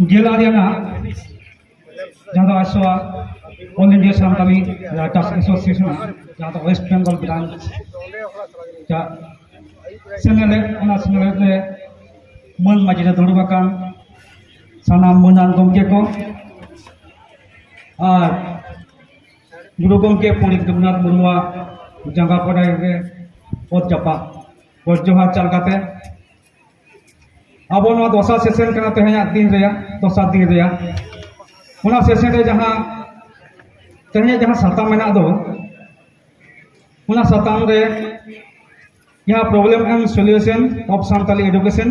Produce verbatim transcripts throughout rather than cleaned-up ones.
ᱡᱮᱞᱟ ᱨᱮᱱᱟᱜ ᱡᱟᱦᱟᱸ ᱫᱚ ᱟᱥᱚᱣᱟ All India Santali Writers Association, ᱡᱟᱦᱟᱸ ᱫᱚ West Bengal branch, ᱡᱟ-, ᱥᱮᱱᱮᱞᱮᱫ, ᱚᱱᱟ ᱥᱮᱱᱮᱞᱮᱫ ᱨᱮ ᱢᱟᱹᱱ ᱢᱟᱹᱡᱷᱤ ᱨᱮ ᱫᱩᱲᱩᱵ ᱟᱠᱟᱱ ᱥᱟᱱᱟᱢ ᱢᱟᱹᱱᱟᱱ ᱜᱚᱢᱠᱮ ᱠᱚ ᱟᱨ ᱜᱩᱨᱩ ᱜᱚᱢᱠᱮ ᱯᱚᱱᱰᱤᱛ ᱨᱚᱜᱷᱩᱱᱟᱛᱷ ᱢᱩᱨᱢᱩᱣᱟᱜ ᱡᱟᱸᱜᱟ ᱯᱟᱲᱟᱭ ᱨᱮ ᱚᱛ ᱡᱟᱯᱟᱜ ᱜᱚᱰ ᱡᱚᱦᱟᱨ ᱪᱟᱞ ᱠᱟᱛᱮ, ᱟᱵᱚ ᱱᱚᱣᱟ ᱫᱚᱥᱟᱨ ᱥᱮᱥᱚᱱ ᱠᱟᱱᱟ ᱛᱮᱦᱮᱧᱟᱜ ᱫᱤᱱ ᱨᱮᱭᱟᱜ, ᱫᱚᱥᱟᱨ ᱫᱤᱱ ᱨᱮᱭᱟᱜ᱾ ᱚᱱᱟ ᱥᱮᱥᱚᱱ ᱨᱮ ᱡᱟᱦᱟᱸ ᱛᱮᱦᱮᱧᱟᱜ ᱡᱟᱦᱟᱸ ᱥᱟᱛᱟᱢ ᱢᱮᱱᱟᱜ ᱫᱚ, ᱚᱱᱟ ᱥᱟᱛᱟᱢ ᱨᱮ ᱡᱟᱦᱟᱸ Problem and Solution of Santali Education,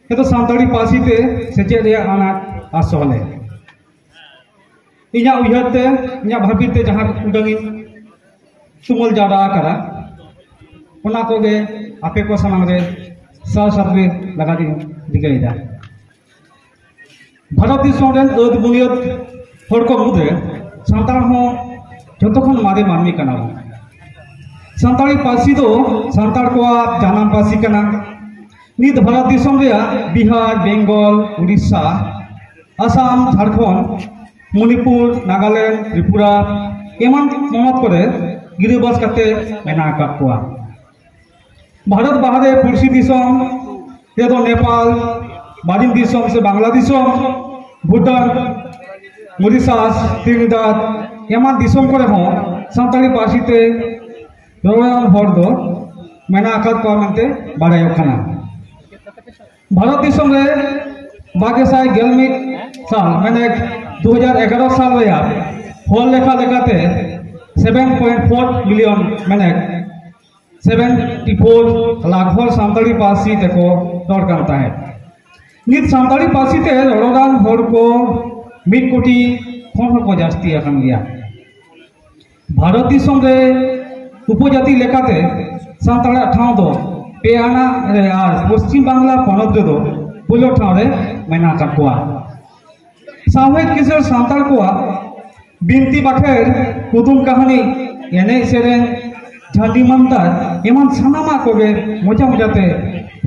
ᱱᱤᱛᱚᱜ ᱥᱟᱱᱛᱟᱲᱤ ᱯᱟᱹᱨᱥᱤ ᱛᱮ ᱥᱮᱪᱮᱫ ᱨᱮᱭᱟᱜ ᱟᱱᱟᱴ ᱟᱥᱚᱞᱮ᱾ ᱤᱧᱟᱹᱜ ᱩᱭᱦᱟᱹᱨ ᱛᱮ, ᱤᱧᱟᱹᱜ ᱵᱷᱟᱹᱵᱤᱛ ᱛᱮ ᱡᱟᱦᱟᱸ ᱩᱰᱟᱹᱝ ᱤᱧ ᱛᱩᱢᱟᱹᱞ ᱡᱟᱣᱨᱟ ᱟᱠᱟᱫᱟ, ᱚᱱᱟ ᱠᱚᱜᱮ ᱟᱯᱮ ᱠᱚ ᱥᱟᱢᱟᱝ ᱨᱮ ᱥᱟᱨ ᱥᱟᱯᱲᱮ ᱞᱟᱹᱜᱤᱫ ᱤᱧ ᱨᱤᱠᱟᱹᱭᱮᱫᱟ᱾ ᱵᱷᱟᱨᱚᱛ ᱫᱤᱥᱚᱢ ᱨᱮᱱ ᱟᱹᱫ ᱵᱩᱱᱤᱭᱟᱹᱫ ᱦᱚᱲ ᱠᱚ ᱢᱩᱫᱽᱨᱮ ᱥᱟᱱᱛᱟᱲ ᱦᱚᱸ ᱡᱚᱛᱚ ᱠᱷᱚᱱ ᱢᱟᱨᱮ ᱢᱟᱹᱱᱢᱤ ᱠᱟᱱᱟ ᱵᱚᱱ᱾ ᱥᱟᱱᱛᱟᱲᱤ ᱯᱟᱹᱨᱥᱤ ᱫᱚ ᱥᱟᱱᱛᱟᱲ ᱠᱚᱣᱟᱜ ᱡᱟᱱᱟᱢ ᱯᱟᱹᱨᱥᱤ ᱠᱟᱱᱟ᱾ ᱱᱤᱛ ᱵᱷᱟᱨᱚᱛ ᱫᱤᱥᱚᱢ ᱨᱮᱭᱟᱜ ᱵᱤᱦᱟᱨ, ᱵᱮᱝᱜᱚᱞ, ᱩᱲᱤᱥᱥᱟ, ᱟᱥᱟᱢ, ᱡᱷᱟᱲᱠᱷᱚᱸᱰ, ᱢᱚᱱᱤᱯᱩᱨ, ᱱᱟᱜᱟᱞᱮᱱᱰ, ᱛᱨᱤᱯᱩᱨᱟ ᱮᱢᱟᱱ ᱯᱚᱱᱚᱛ ᱠᱚᱨᱮ ᱜᱤᱨᱟᱹᱵᱟᱥ ᱠᱟᱛᱮ ᱢᱮᱱᱟᱜ ᱟᱠᱟᱫ ᱠᱚᱣᱟ᱾ ᱵᱷᱟᱨᱚᱛ ᱵᱟᱦᱨᱮ ᱯᱩᱲᱥᱤ ᱫᱤᱥᱚᱢ ᱨᱮᱫᱚ ᱱᱮᱯᱟᱞ, ᱵᱟᱨᱤᱱ ᱫᱤᱥᱚᱢ ᱥᱮ ᱵᱟᱝᱞᱟ ᱫᱤᱥᱚᱢ, ᱵᱷᱩᱴᱟᱱ, ᱢᱚᱨᱤᱥᱟᱥ, ᱛᱨᱤᱱᱤᱫᱟᱫ ᱮᱢᱟᱱ ᱫᱤᱥᱚᱢ ᱠᱚᱨᱮ ᱦᱚᱸ ᱥᱟᱱᱛᱟᱲᱤ ᱯᱟᱹᱨᱥᱤ ᱛᱮ ᱨᱚᱲᱟᱱ ᱦᱚᱲ ᱫᱚ ᱢᱮᱱᱟᱜ ᱟᱠᱟᱫ ᱠᱚᱣᱟ ᱢᱮᱱᱛᱮ ᱵᱟᱲᱟᱭᱚᱜ ᱠᱟᱱᱟ᱾ ᱵᱷᱟᱨᱚᱛ ᱫᱤᱥᱚᱢ ᱨᱮ ᱵᱟᱨ ᱜᱮᱥᱟᱭ ᱜᱮᱞ ᱢᱤᱫ ᱥᱟᱞ, ᱢᱟᱱᱮ ᱫᱩ ᱦᱟᱡᱟᱨ ᱮᱜᱟᱨᱚ ᱥᱟᱞ ᱨᱮᱭᱟᱜ ᱦᱚᱲ ᱞᱮᱠᱷᱟ ᱞᱮᱠᱟᱛᱮ seven point four million, ᱢᱟᱱᱮ seventy four ᱞᱟᱠᱷ ᱦᱚᱲ ᱥᱟᱱᱛᱟᱲᱤ ᱯᱟᱹᱨᱥᱤ ᱛᱮᱠᱚ ᱨᱚᱲ ᱠᱟᱱ ᱛᱟᱦᱮᱸᱫ᱾ ᱱᱤᱛ ᱥᱟᱱᱛᱟᱲᱤ ᱯᱟᱹᱨᱥᱤ ᱛᱮ ᱨᱚᱲᱟᱱ ᱦᱚᱲ ᱠᱚ ᱢᱤᱫ ᱠᱳᱴᱤ ᱠᱷᱚᱱ ᱦᱚᱸᱠᱚ ᱡᱟᱹᱥᱛᱤ ᱟᱠᱟᱱ ᱜᱮᱭᱟ᱾ ᱵᱷᱟᱨᱚᱛ ᱫᱤᱥᱚᱢ ᱨᱮ ᱩᱯᱚᱡᱟᱹᱛᱤ ᱞᱮᱠᱟᱛᱮ ᱥᱟᱱᱛᱟᱲᱟᱜ ᱴᱷᱟᱶ ᱫᱚ ᱯᱮ ᱟᱱᱟᱜ ᱨᱮ ᱟᱨ ᱯᱚᱥᱪᱤᱢ ᱵᱟᱝᱞᱟ ᱯᱚᱱᱚᱛ ᱨᱮᱫᱚ ᱯᱩᱭᱞᱩ ᱴᱷᱟᱶ ᱨᱮ ᱢᱮᱱᱟᱜ ᱟᱠᱟᱫ ᱠᱚᱣᱟ᱾ ᱥᱟᱶᱦᱮᱫ ᱠᱤᱥᱟᱹᱬ ᱥᱟᱱᱛᱟᱲ ᱠᱚᱣᱟᱜ ᱵᱤᱱᱛᱤ ᱵᱟᱠᱷᱮᱲ, ᱠᱩᱫᱩᱢ ᱠᱟᱹᱦᱱᱤ, ᱮᱱᱮᱡ ᱥᱮᱨᱮᱧ, ᱡᱷᱟᱹᱱᱰᱤ ᱢᱟᱱᱛᱟᱨ ᱮᱢᱟᱱ ᱥᱟᱱᱟᱢᱟᱜ ᱠᱚᱜᱮ ᱢᱚᱪᱟ ᱢᱚᱪᱟᱛᱮ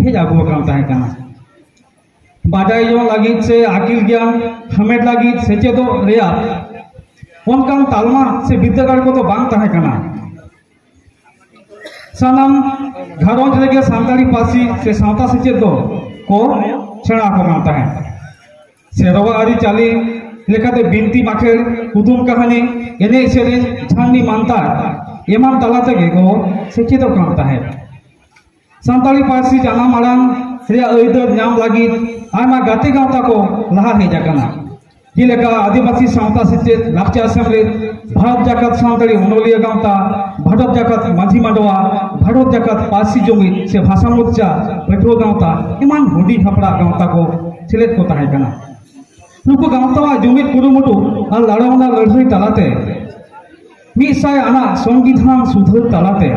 ᱦᱮᱡ ᱟᱹᱜᱩ ᱟᱠᱟᱱ ᱛᱟᱦᱮᱸ ᱠᱟᱱᱟ᱾ ᱵᱟᱰᱟᱭ ᱡᱚᱝ ᱞᱟᱹᱜᱤᱫ ᱥᱮ ᱟᱹᱠᱤᱞ ᱜᱮᱭᱟᱱ ᱦᱟᱢᱮᱴ ᱞᱟᱹᱜᱤᱫ ᱥᱮᱪᱮᱫᱚᱜ ᱨᱮᱭᱟᱜ ᱚᱱᱠᱟᱱ ᱛᱟᱞᱢᱟ ᱥᱮ ᱵᱤᱨᱫᱟᱹᱜᱟᱲ ᱠᱚᱫᱚ ᱵᱟᱝ ᱛᱟᱦᱮᱸ ᱠᱟᱱᱟ᱾ ᱥᱟᱱᱟᱢ ᱜᱷᱟᱨᱚᱸᱡᱽ ᱨᱮᱜᱮ ᱥᱟᱱᱛᱟᱲᱤ ᱯᱟᱹᱨᱥᱤ ᱥᱮ ᱥᱟᱶᱛᱟ ᱥᱮᱪᱮᱫ ᱫᱚ ᱠᱚ ᱥᱮᱬᱟ ᱟᱠᱚ ᱠᱟᱱ ᱛᱟᱦᱮᱸᱫ᱾ ᱥᱮᱨᱣᱟ ᱟᱹᱨᱤᱪᱟᱹᱞᱤ ᱞᱮᱠᱟᱛᱮ ᱵᱤᱱᱛᱤ ᱵᱟᱠᱷᱮᱲ, ᱠᱩᱫᱩᱢ ᱠᱟᱹᱦᱱᱤ, ᱮᱱᱮᱡ ᱥᱮᱨᱮᱧ, ᱡᱷᱟᱹᱱᱤ ᱢᱟᱱᱛᱟᱨ ᱮᱢᱟᱱ ᱛᱟᱞᱟ ᱛᱮᱜᱮ ᱠᱚ ᱥᱮᱪᱮᱫᱚᱜ ᱠᱟᱱ ᱛᱟᱦᱮᱸᱫ᱾ ᱥᱟᱱᱛᱟᱲᱤ ᱯᱟᱹᱨᱥᱤ ᱡᱟᱱᱟᱢ ᱟᱲᱟᱝ ᱨᱮᱭᱟᱜ ᱟᱹᱭᱫᱟᱹᱨ ᱧᱟᱢ ᱞᱟᱹᱜᱤᱫ ᱟᱭᱢᱟ ᱜᱟᱛᱮ ᱜᱟᱶᱛᱟ ᱠᱚ ᱞᱟᱦᱟ ᱦᱮᱡ ᱟᱠᱟᱱᱟ, ᱡᱮᱞᱮᱠᱟ ᱟᱹᱫᱤᱵᱟᱹᱥᱤ ᱥᱟᱶᱛᱟ ᱥᱮᱪᱮᱫ ᱞᱟᱠᱪᱟᱨ ᱥᱮᱢᱞᱮᱫ, ᱵᱷᱟᱨᱚᱛ ᱡᱟᱠᱟᱛ ᱥᱟᱱᱛᱟᱲᱤ ᱚᱱᱚᱞᱤᱭᱟᱹ ᱜᱟᱶᱛᱟ, ᱵᱷᱟᱨᱚᱛ ᱡᱟᱠᱟᱛ ᱢᱟᱹᱡᱷᱤ ᱢᱟᱰᱣᱟ, ᱵᱷᱟᱨᱚᱛ ᱡᱟᱠᱟᱛ ᱯᱟᱹᱨᱥᱤ ᱡᱩᱢᱤᱫ ᱥᱮ ᱵᱷᱟᱥᱟ ᱢᱳᱨᱪᱟ ᱯᱟᱹᱴᱷᱩᱣᱟᱹ ᱜᱟᱶᱛᱟ ᱮᱢᱟᱱ ᱦᱩᱰᱤᱧ ᱦᱟᱯᱲᱟᱜ ᱜᱟᱶᱛᱟ ᱠᱚ ᱥᱮᱞᱮᱫ ᱠᱚ ᱛᱟᱦᱮᱸ ᱠᱟᱱᱟ᱾ ᱱᱩᱠᱩ ᱜᱟᱶᱛᱟᱣᱟᱜ ᱡᱩᱢᱤᱫ ᱠᱩᱨᱩᱢᱩᱴᱩ ᱟᱨ ᱞᱟᱲᱟᱣᱱᱟ ᱞᱟᱹᱲᱦᱟᱹᱭ ᱛᱟᱞᱟᱛᱮ ᱢᱤᱫ ᱥᱟᱭ ᱟᱱᱟᱜ ᱥᱚᱝᱵᱤᱫᱷᱟᱱ ᱥᱩᱫᱷᱟᱹᱨ ᱛᱟᱞᱟᱛᱮ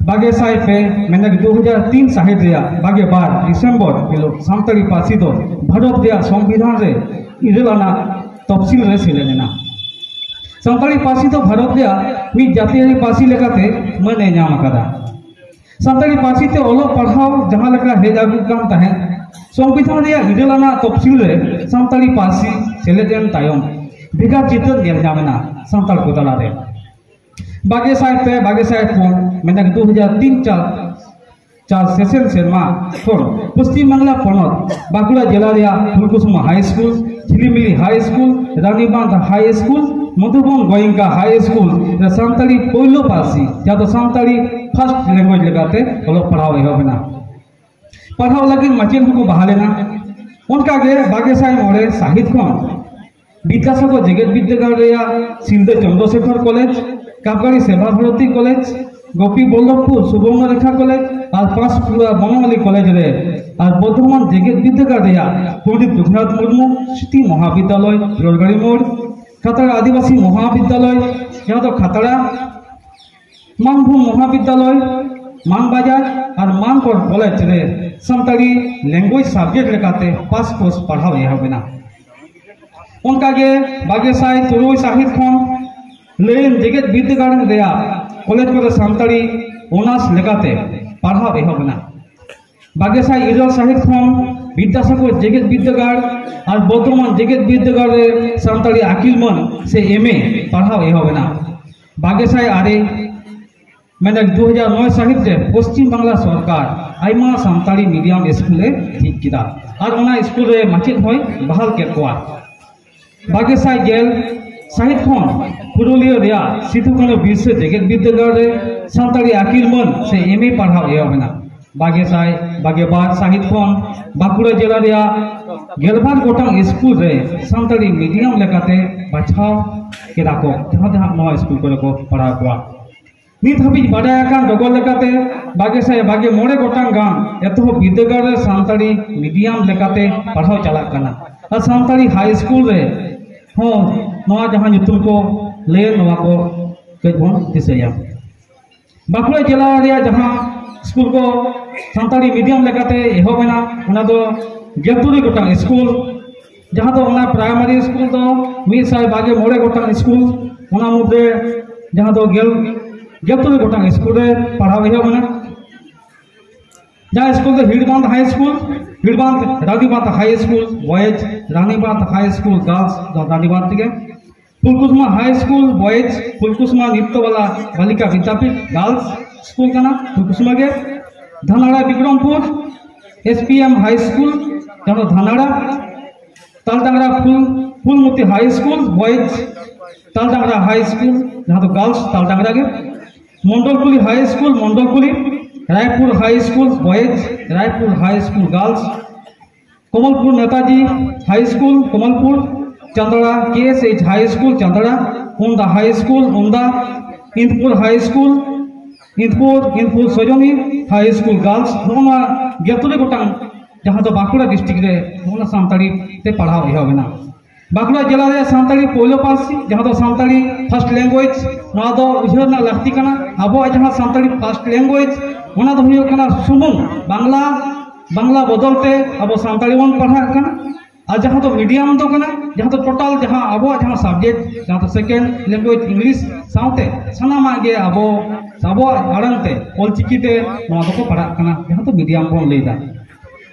ᱵᱟᱜᱮ ᱥᱟᱭ ᱯᱮ ᱢᱮᱱᱮᱫ ᱫᱩ ᱦᱟᱡᱟᱨ ᱛᱤᱱ ᱥᱟᱹᱦᱤᱛ ᱨᱮᱭᱟᱜ ᱵᱟᱜᱮ ᱵᱟᱨ ᱰᱤᱥᱮᱢᱵᱚᱨ ᱦᱤᱞᱳᱜ ᱥᱟᱱᱛᱟᱲᱤ ᱯᱟᱹᱨᱥᱤ ᱫᱚ ᱵᱷᱟᱨᱚᱛ ᱨᱮᱭᱟᱜ ᱥᱚᱝᱵᱤᱫᱷᱟᱱ ᱨᱮ ᱤᱨᱟᱹᱞ ᱟᱱᱟᱜ ᱛᱚᱯᱥᱤᱞ ᱨᱮ ᱥᱮᱞᱮᱫ ᱮᱱᱟ᱾ ᱥᱟᱱᱛᱟᱲᱤ ᱯᱟᱹᱨᱥᱤ ᱫᱚ ᱵᱷᱟᱨᱚᱛ ᱨᱮᱭᱟᱜ ᱢᱤᱫ ᱡᱟᱹᱛᱤᱭᱟᱹᱨᱤ ᱯᱟᱹᱨᱥᱤ ᱞᱮᱠᱟᱛᱮ ᱢᱟᱹᱱ ᱮ ᱧᱟᱢ ᱟᱠᱟᱫᱟ᱾ ᱥᱟᱱᱛᱟᱲᱤ ᱯᱟᱹᱨᱥᱤ ᱛᱮ ᱚᱞᱚᱜ ᱯᱟᱲᱦᱟᱣ ᱡᱟᱦᱟᱸ ᱞᱮᱠᱟ ᱦᱮᱡ ᱟᱹᱜᱩᱜ ᱠᱟᱱ ᱛᱟᱦᱮᱸᱫ, ᱥᱚᱝᱵᱤᱫᱷᱟᱱ ᱨᱮᱭᱟᱜ ᱤᱨᱟᱹᱞ ᱟᱱᱟᱜ ᱛᱚᱯᱥᱤᱞ ᱨᱮ ᱥᱟᱱᱛᱟᱲᱤ ᱯᱟᱹᱨᱥᱤ ᱥᱮᱞᱮᱫ ᱮᱱ ᱛᱟᱭᱚᱢ ᱵᱷᱮᱜᱟᱨ ᱪᱤᱛᱟᱹᱨ ᱧᱮᱞ ᱧᱟᱢ ᱮᱱᱟ ᱥᱟᱱᱛᱟᱲ ᱠᱚ ᱛᱟᱞᱟᱨᱮ᱾ ᱵᱟᱜᱮ ᱥᱟᱭ ᱯᱮ, ᱵᱟᱜᱮ ᱥᱟᱭ ᱯᱩᱱ, ᱢᱮᱱᱫᱚ ᱫᱩ ᱦᱟᱡᱟᱨ ᱛᱤᱱ ᱪᱟᱨ ᱪᱟᱨ ᱥᱮᱥᱮᱱ ᱥᱮᱨᱢᱟ ᱠᱷᱚᱱ ᱯᱚᱥᱪᱤᱢ ᱵᱟᱝᱞᱟ ᱯᱚᱱᱚᱛ ᱵᱟᱸᱠᱩᱲᱟ ᱡᱮᱞᱟ ᱨᱮᱭᱟᱜ ᱯᱷᱩᱞᱠᱩᱥᱢᱟ ᱦᱟᱭ ᱥᱠᱩᱞ, ᱡᱷᱤᱞᱤᱢᱤᱞᱤ ᱦᱟᱭ ᱥᱠᱩᱞ, ᱨᱟᱱᱤᱵᱟᱸᱫᱷ ᱦᱟᱭ ᱥᱠᱩᱞ, ᱢᱚᱫᱷᱩᱵᱚᱱ ᱜᱳᱭᱮᱝᱠᱟ ᱦᱟᱭ ᱥᱠᱩᱞ ᱨᱮ ᱥᱟᱱᱛᱟᱲᱤ ᱯᱳᱭᱞᱳ ᱯᱟᱹᱨᱥᱤ, ᱡᱟᱦᱟᱸ ᱫᱚ ᱥᱟᱱᱛᱟᱲᱤ ᱯᱷᱟᱥᱴ ᱞᱮᱝᱜᱩᱭᱮᱡᱽ ᱞᱮᱠᱟᱛᱮ ᱚᱞᱚᱜ ᱯᱟᱲᱦᱟᱣ ᱮᱦᱚᱵ ᱮᱱᱟ᱾ ᱯᱟᱲᱦᱟᱣ ᱞᱟᱹᱜᱤᱫ ᱢᱟᱪᱮᱫ ᱦᱚᱸᱠᱚ ᱵᱟᱦᱟᱞ ᱮᱱᱟ᱾ ᱚᱱᱠᱟᱜᱮ ᱵᱟᱜᱮ ᱥᱟᱭ ᱢᱚᱬᱮ ᱥᱟᱹᱦᱤᱛ ᱠᱷᱚᱱ ᱵᱤᱫᱽᱫᱟᱥᱟᱜᱚᱨ ᱡᱮᱜᱮᱛ ᱵᱤᱨᱫᱟᱹᱜᱟᱲ ᱨᱮᱭᱟᱜ ᱥᱤᱞᱫᱟᱹ ᱪᱚᱱᱫᱨᱚᱥᱮᱠᱷᱚᱨ ᱠᱚᱞᱮᱡᱽ, ᱠᱟᱯᱜᱟᱲᱤ ᱥᱮᱵᱟ ᱵᱷᱟᱨᱚᱛᱤ ᱠᱚᱞᱮᱡᱽ, ᱜᱳᱯᱤ ᱵᱚᱞᱞᱚᱵᱷᱯᱩᱨ ᱥᱩᱵᱚᱨᱱᱚ ᱨᱮᱠᱷᱟ ᱠᱚᱞᱮᱡᱽ ᱟᱨ ᱯᱟᱸᱥᱠᱩᱲᱟ ᱵᱚᱱᱚᱣᱟᱞᱤ ᱠᱚᱞᱮᱡᱽ ᱨᱮ ᱟᱨ ᱵᱚᱨᱫᱷᱚᱢᱟᱱ ᱡᱮᱜᱮᱛ ᱵᱤᱨᱫᱟᱹᱜᱟᱲ ᱨᱮᱭᱟᱜ ᱯᱚᱱᱰᱤᱛ ᱨᱚᱜᱷᱩᱱᱟᱛᱷ ᱢᱩᱨᱢᱩ ᱥᱨᱤᱛᱤ ᱢᱚᱦᱟᱵᱤᱫᱽᱫᱟᱞᱚᱭ, ᱨᱳᱰᱜᱟᱲᱤ ᱢᱳᱲ, ᱠᱷᱟᱛᱲᱟ ᱟᱹᱫᱤᱵᱟᱹᱥᱤ ᱢᱚᱦᱟᱵᱤᱫᱽᱫᱟᱞᱚᱭ, ᱡᱟᱦᱟᱸ ᱫᱚ ᱠᱷᱟᱛᱲᱟ, ᱢᱟᱱᱵᱷᱩᱢ ᱢᱚᱦᱟᱵᱤᱫᱽᱫᱟᱞᱚᱭ, ᱢᱟᱱᱵᱟᱡᱟᱨ ᱟᱨ ᱢᱟᱱᱠᱚᱨ ᱠᱚᱞᱮᱡᱽ ᱨᱮ ᱥᱟᱱᱛᱟᱲᱤ ᱞᱮᱝᱜᱩᱭᱮᱡᱽ ᱥᱟᱵᱡᱮᱠᱴ ᱞᱮᱠᱟᱛᱮ ᱯᱟᱥ ᱠᱳᱨᱥ ᱯᱟᱲᱦᱟᱣ ᱮᱦᱚᱵ ᱮᱱᱟ᱾ ᱚᱱᱠᱟᱜᱮ ᱵᱟᱜᱮ ᱥᱟᱭ ᱛᱩᱨᱩᱭ ᱥᱟᱹᱦᱤᱛ ᱠᱷᱚᱱ ᱞᱟᱹᱭᱤᱱ ᱡᱮᱜᱮᱛ ᱵᱤᱨᱫᱟᱹᱜᱟᱲ ᱨᱮᱭᱟᱜ ᱠᱚᱞᱮᱡᱽ ᱠᱚᱨᱮ ᱥᱟᱱᱛᱟᱲᱤ ᱚᱱᱟᱨᱥ ᱞᱮᱠᱟᱛᱮ ᱯᱟᱲᱦᱟᱣ ᱮᱦᱚᱵ ᱮᱱᱟ᱾ ᱵᱟᱜᱮ ᱥᱟᱭ ᱤᱨᱟᱹᱞ ᱥᱟᱹᱦᱤᱛ ᱠᱷᱚᱱ ᱵᱤᱫᱽᱫᱟᱥᱟᱜᱚᱨ ᱡᱮᱜᱮᱛ ᱵᱤᱨᱫᱟᱹᱜᱟᱲ ᱟᱨ ᱵᱚᱨᱫᱷᱚᱢᱟᱱ ᱡᱮᱜᱮᱛ ᱵᱤᱨᱫᱟᱹᱜᱟᱲ ᱨᱮ ᱥᱟᱱᱛᱟᱲᱤ ᱟᱹᱠᱤᱞ ᱢᱟᱹᱱ ᱥᱮ ᱮᱢ ᱮ ᱯᱟᱲᱦᱟᱣ ᱮᱦᱚᱵ ᱮᱱᱟ᱾ ᱵᱟᱜᱮ ᱥᱟᱭ ᱟᱨᱮ, ᱢᱮᱱᱮᱫ ᱫᱩ ᱦᱟᱡᱟᱨ ᱱᱚᱭ ᱥᱟᱹᱦᱤᱛ ᱨᱮ ᱯᱚᱥᱪᱤᱢ ᱵᱟᱝᱞᱟ ᱥᱚᱨᱠᱟᱨ ᱟᱭᱢᱟ ᱥᱟᱱᱛᱟᱲᱤ ᱢᱤᱰᱤᱭᱟᱢ ᱥᱠᱩᱞ ᱮ ᱡᱷᱤᱡ ᱠᱮᱫᱟ ᱟᱨ ᱚᱱᱟ ᱥᱠᱩᱞ ᱨᱮ ᱢᱟᱪᱮᱫ ᱦᱚᱸᱭ ᱵᱟᱦᱟᱞ ᱠᱮᱫ ᱠᱚᱣᱟ᱾ ᱵᱟᱜᱮ ᱥᱟᱭ ᱜᱮᱞ ᱥᱟᱹᱦᱤᱛ ᱠᱷᱚᱱ ᱯᱩᱨᱩᱞᱤᱭᱟᱹ ᱨᱮᱭᱟᱜ ᱥᱤᱫᱷᱩ ᱠᱟᱹᱱᱦᱩ ᱵᱤᱨᱥᱟᱹ ᱡᱮᱜᱮᱛ ᱵᱤᱨᱫᱟᱹᱜᱟᱲ ᱨᱮ ᱥᱟᱱᱛᱟᱲᱤ ᱟᱹᱠᱤᱞ ᱢᱟᱹᱱ ᱥᱮ ᱮᱢ ᱮ ᱯᱟᱲᱦᱟᱣ ᱮᱦᱚᱵ ᱮᱱᱟ᱾ ᱵᱟᱜᱮ ᱥᱟᱭ ᱵᱟᱜᱮ ᱵᱟᱨ ᱥᱟᱹᱦᱤᱛ ᱠᱷᱚᱱ ᱵᱟᱸᱠᱩᱲᱟ ᱡᱮᱞᱟ ᱨᱮᱭᱟᱜ ᱜᱮᱞᱵᱟᱨ ᱜᱚᱴᱟᱝ ᱥᱠᱩᱞ ᱨᱮ ᱥᱟᱱᱛᱟᱲᱤ ᱢᱤᱰᱤᱭᱟᱢ ᱞᱮᱠᱟᱛᱮ ᱵᱟᱪᱷᱟᱣ ᱠᱮᱫᱟ ᱠᱚ, ᱡᱟᱦᱟᱸ ᱛᱮ ᱦᱟᱸᱜ ᱱᱚᱣᱟ ᱥᱠᱩᱞ ᱠᱚᱨᱮ ᱠᱚ ᱯᱟᱲᱦᱟᱣ ᱠᱚᱣᱟ᱾ ᱱᱤᱛ ᱦᱟᱹᱵᱤᱡ ᱵᱟᱰᱟᱭ ᱟᱠᱟᱱ ᱰᱚᱜᱚᱨ ᱞᱮᱠᱟᱛᱮ ᱵᱟᱜᱮ ᱥᱟᱭ ᱵᱟᱜᱮ ᱢᱚᱬᱮ ᱜᱚᱴᱟᱝ ᱜᱟᱱ ᱮᱛᱚᱦᱚᱵ ᱵᱤᱨᱫᱟᱹᱜᱟᱲ ᱨᱮ ᱥᱟᱱᱛᱟᱲᱤ ᱢᱤᱰᱤᱭᱟᱢ ᱞᱮᱠᱟᱛᱮ ᱯᱟᱲᱦᱟᱣ ᱪᱟᱞᱟᱜ ᱠᱟᱱᱟ᱾ ᱟᱨ ᱥᱟᱱᱛᱟᱲᱤ ᱦᱟᱭ ᱥᱠᱩᱞ ᱨᱮ ᱦᱚᱸ ᱱᱚᱣᱟ ᱡᱟᱦᱟᱸ ᱧᱩᱛᱩᱢ ᱠᱚ ᱞᱟᱹᱭ, ᱱᱚᱣᱟ ᱠᱚ ᱠᱟᱹᱡ ᱵᱚᱱ ᱫᱤᱥᱟᱹᱭᱟ᱾ ᱵᱟᱸᱠᱩᱲᱟ ᱡᱮᱞᱟ ᱨᱮᱭᱟᱜ ᱡᱟᱦᱟᱸ ᱥᱠᱩᱞ ᱠᱚ ᱥᱟᱱᱛᱟᱲᱤ ᱢᱤᱰᱤᱭᱟᱢ ᱞᱮᱠᱟᱛᱮ ᱮᱦᱚᱵ ᱮᱱᱟ, ᱚᱱᱟ ᱫᱚ ᱜᱮᱞ ᱛᱩᱨᱩᱭ ᱜᱚᱴᱟᱝ ᱥᱠᱩᱞ, ᱡᱟᱦᱟᱸ ᱫᱚ ᱚᱱᱟ ᱯᱨᱟᱭᱢᱟᱨᱤ ᱥᱠᱩᱞ ᱫᱚ ᱢᱤᱫ ᱥᱟᱭ ᱵᱟᱜᱮ ᱢᱚᱬᱮ ᱜᱚᱴᱟᱝ ᱥᱠᱩᱞ, ᱚᱱᱟ ᱢᱩᱫᱽᱨᱮ ᱡᱟᱦᱟᱸ ᱫᱚ ᱜᱮᱞ, ᱜᱮᱞ ᱛᱩᱨᱩᱭ ᱜᱚᱴᱟᱝ ᱥᱠᱩᱞ ᱨᱮ ᱯᱟᱲᱦᱟᱣ ᱮᱦᱚᱵ ᱮᱱᱟ᱾ ᱡᱟᱦᱟᱸ ᱥᱠᱩᱞ ᱫᱚ ᱦᱤᱲᱵᱟᱸᱫ ᱦᱟᱭ ᱥᱠᱩᱞ, ᱦᱤᱲᱵᱟᱸᱫ ᱨᱟᱱᱤᱵᱟᱸᱫ ᱦᱟᱭ ᱥᱠᱩᱞ ᱵᱚᱭᱮᱡᱽ, ᱨᱟᱱᱤᱵᱟᱸᱫ ᱦᱟᱭ ᱥᱠᱩᱞ ᱜᱟᱨᱞᱥ ᱫᱚ ᱨᱟᱱᱤᱵᱟᱸᱫ ᱨᱮᱜᱮ, ᱯᱷᱩᱞᱠᱩᱥᱢᱟ ᱦᱟᱭ ᱥᱠᱩᱞ ᱵᱚᱭᱮᱡᱽ, ᱯᱷᱩᱞᱠᱩᱥᱢᱟ ᱱᱤᱛᱛᱚᱵᱟᱞᱟ ᱵᱟᱞᱤᱠᱟ ᱵᱤᱫᱽᱭᱟᱯᱤᱴ ᱜᱟᱨᱞᱥ ᱥᱠᱩᱞ ᱠᱟᱱᱟ ᱯᱷᱩᱞᱠᱩᱥᱢᱟ ᱜᱮ, ᱫᱷᱟᱱᱟᱲᱟ ᱵᱤᱠᱨᱚᱢᱯᱩᱨ ᱮᱥ ᱯᱤ ᱮᱢ ᱦᱟᱭ ᱥᱠᱩᱞ, ᱡᱟᱦᱟᱸ ᱫᱚ ᱫᱷᱟᱱᱟᱲᱟ, ᱛᱟᱞᱰᱟᱝᱨᱟ ᱯᱷᱩᱞ, ᱯᱷᱩᱞᱢᱩᱛᱤ ᱦᱟᱭ ᱥᱠᱩᱞ ᱵᱚᱭᱮᱡᱽ, ᱛᱟᱞᱰᱟᱝᱨᱟ ᱦᱟᱭ ᱥᱠᱩᱞ, ᱡᱟᱦᱟᱸ ᱫᱚ ᱜᱟᱨᱞᱥ ᱛᱟᱞᱰᱟᱝᱨᱟ ᱜᱮ, ᱢᱚᱱᱰᱚᱞᱠᱩᱞᱤ ᱦᱟᱭ ᱥᱠᱩᱞ ᱢᱚᱱᱰᱚᱞᱠᱩᱞᱤ, ᱨᱟᱭᱯᱩᱨ ᱦᱟᱭ ᱥᱠᱩᱞ ᱵᱚᱭᱮᱡᱽ, ᱨᱟᱭᱯᱩᱨ ᱦᱟᱭ ᱥᱠᱩᱞ ᱜᱟᱨᱞᱥ, ᱠᱚᱢᱚᱞᱯᱩᱨ ᱱᱮᱛᱟᱡᱤ ᱦᱟᱭ ᱥᱠᱩᱞ ᱠᱚᱢᱚᱞᱯᱩᱨ, ᱪᱟᱸᱫᱲᱟ ᱠᱮ ᱮᱥ ᱮᱭᱤᱪ ᱦᱟᱭ ᱥᱠᱩᱞ ᱪᱟᱸᱫᱲᱟ, ᱩᱱᱫᱟ ᱦᱟᱭ ᱥᱠᱩᱞ ᱩᱱᱫᱟ, ᱤᱱᱫᱯᱩᱨ ᱦᱟᱭ ᱥᱠᱩᱞ ᱤᱱᱫᱯᱩᱨ, ᱤᱱᱫᱯᱩᱨ ᱥᱚᱡᱚᱱᱤ ᱦᱟᱭ ᱥᱠᱩᱞ ᱜᱟᱨᱞᱥ, ᱱᱚᱜᱼᱚ ᱱᱚᱣᱟ ᱜᱮᱞ ᱛᱩᱨᱩᱭ ᱜᱚᱴᱟᱝ ᱡᱟᱦᱟᱸ ᱫᱚ ᱵᱟᱸᱠᱩᱲᱟ ᱰᱤᱥᱴᱨᱤᱠᱴ ᱨᱮ ᱱᱚᱜᱼᱚ ᱱᱚᱣᱟ ᱥᱟᱱᱛᱟᱲᱤ ᱛᱮ ᱯᱟᱲᱦᱟᱣ ᱮᱦᱚᱵ ᱮᱱᱟ᱾ ᱵᱟᱸᱠᱩᱲᱟ ᱡᱮᱞᱟ ᱨᱮᱭᱟᱜ ᱥᱟᱱᱛᱟᱲᱤ ᱯᱳᱭᱞᱳ ᱯᱟᱹᱨᱥᱤ, ᱡᱟᱦᱟᱸ ᱫᱚ ᱥᱟᱱᱛᱟᱲᱤ ᱯᱷᱟᱨᱥᱴ ᱞᱮᱝᱜᱩᱭᱮᱡᱽ, ᱱᱚᱣᱟ ᱫᱚ ᱩᱭᱦᱟᱹᱨ ᱨᱮᱱᱟᱜ ᱞᱟᱹᱠᱛᱤ ᱠᱟᱱᱟ᱾ ᱟᱵᱚᱣᱟᱜ ᱡᱟᱦᱟᱸ ᱥᱟᱱᱛᱟᱲᱤ ᱯᱷᱟᱨᱥᱴ ᱞᱮᱝᱜᱩᱭᱮᱡᱽ, ᱚᱱᱟ ᱫᱚ ᱦᱩᱭᱩᱜ ᱠᱟᱱᱟ ᱥᱩᱢᱩᱝ ᱵᱟᱝᱞᱟ, ᱵᱟᱝᱞᱟ ᱵᱚᱫᱚᱞ ᱛᱮ ᱟᱵᱚ ᱥᱟᱱᱛᱟᱲᱤ ᱵᱚᱱ ᱯᱟᱲᱦᱟᱜ ᱠᱟᱱᱟ᱾ ᱟᱨ ᱡᱟᱦᱟᱸ ᱫᱚ ᱢᱤᱰᱤᱭᱟᱢ ᱫᱚ ᱠᱟᱱᱟ, ᱡᱟᱦᱟᱸ ᱫᱚ ᱴᱳᱴᱟᱞ ᱡᱟᱦᱟᱸ ᱟᱵᱚᱣᱟᱜ ᱡᱟᱦᱟᱸ ᱥᱟᱵᱡᱮᱠᱴ, ᱡᱟᱦᱟᱸ ᱫᱚ ᱥᱮᱠᱮᱱᱰ ᱞᱮᱝᱜᱩᱭᱮᱡᱽ ᱤᱝᱞᱤᱥ ᱥᱟᱶᱛᱮ ᱥᱟᱱᱟᱢᱟᱜ ᱜᱮ ᱟᱵᱚ ᱟᱵᱚᱣᱟᱜ ᱟᱲᱟᱝ ᱛᱮ, ᱚᱞᱪᱤᱠᱤ ᱛᱮ ᱱᱚᱣᱟ ᱫᱚᱠᱚ ᱯᱟᱲᱦᱟᱜ ᱠᱟᱱᱟ, ᱡᱟᱦᱟᱸ ᱫᱚ ᱢᱤᱰᱤᱭᱟᱢ ᱵᱚᱱ ᱞᱟᱹᱭᱫᱟ᱾